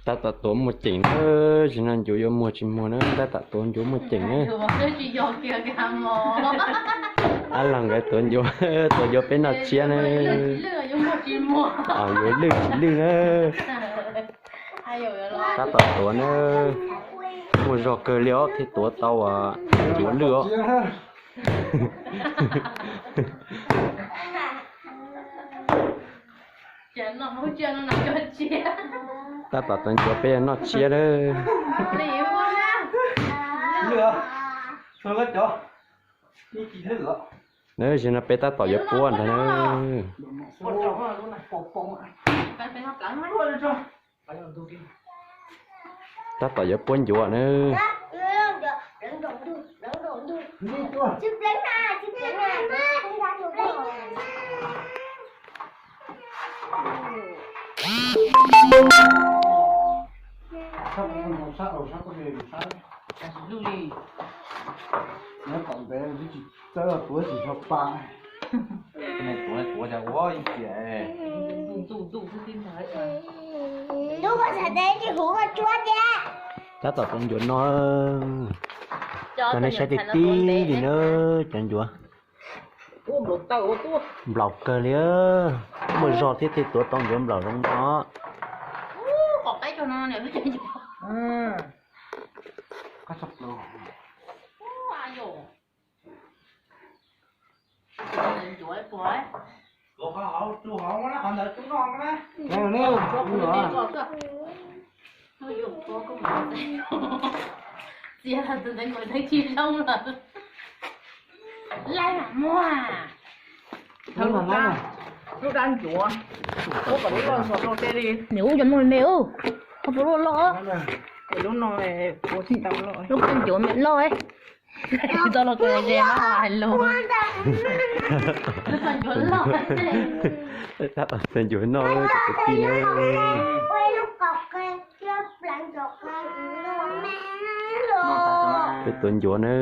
Tab tom tuav muaj ceem na, tsis no ncuav yuav muag tsis muag na, tab tom tuav ncuav muaj ceem na. Ab los nkawd tuav ncuav, tuav ncuav peb noj tshiab na. Yuav lwj tsis lwj na. Tab tom tuav na, muaj zog kawg li os thiaj tuav tau ncuav lwj os. Tab tom tuav ncuav peb noj tshiab na. Tam sim no peb tab tom yuav puab ntag na. Tab tom yuav puab ncuav na. Tab tom tuav ncuav no, cov nej saib tib tib li na, cov ncuav nplaum kawg li. Muaj zog thiab thiaj tuav tau ncuav nplaum zoo no. Txiav los tus ntawd nkaus ntawd tsis zoo lawm. Laib mas muag. Thawb lub dab ncuav, ua kom lub loj ntxuav rau tej li. Niam ub cov muag me ub, koj puas lub loj? Lub no ua tsis tau loj, lub koj ncuav me loj. Tsis tau los kawg ze hais lus. Tab tom tuav ncuav noj cov kwv tij na. Peb tuav ncuav na.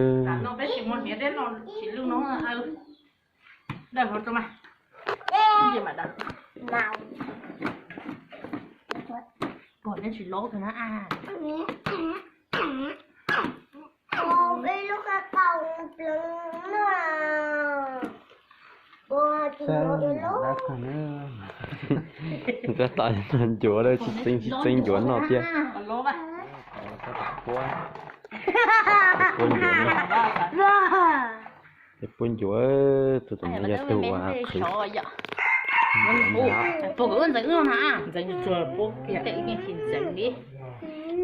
Tab tom ncuav lawm, tsis txeeb tsis txeeb ncuav noj thiab. Puab ncuav, puab ncuav, tus no yog tus uas qhwv.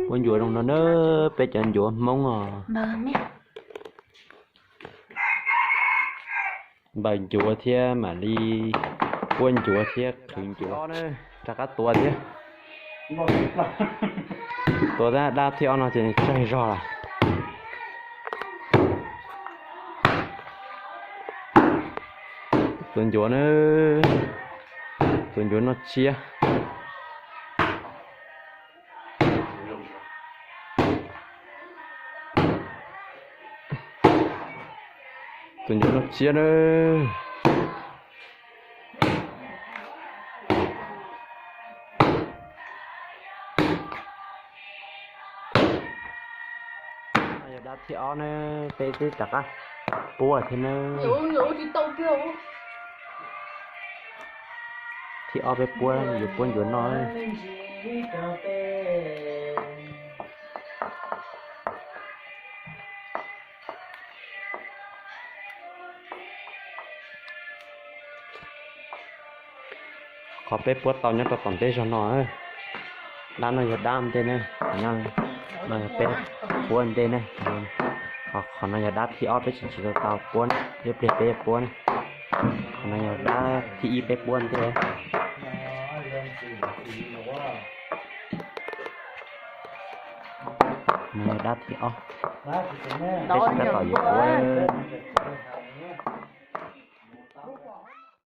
Puab ncuav zoo no na, peb cov ncuav Hmoob os. Npaws ncuav thiab mam li puab ncuav thiab qhwv ncuav. Rov qab tuav thiab. Tuav dab thib ob no ces tsawg zog lawm. Tuav ncuav na, tuav ncuav noj tsiab. Tuav ncuav noj tsiab na. Yog dab thib ob na, peb twb rov qab puab thiab na. Thib ob peb puab, yuav puab ncuav noj. Qhov peb puab tau nyob rau tom ntej zog no, dab no yog dab ntej ne, no yog peb puab ntej ne. Qhov no yog dab thib ob peb tseem tsis tau tau puab, ib pliag peb puab ne. Qhov no yog dab thib ib peb puab ntej. No yog dab thib ob, peb tseem tab tom yuav puab.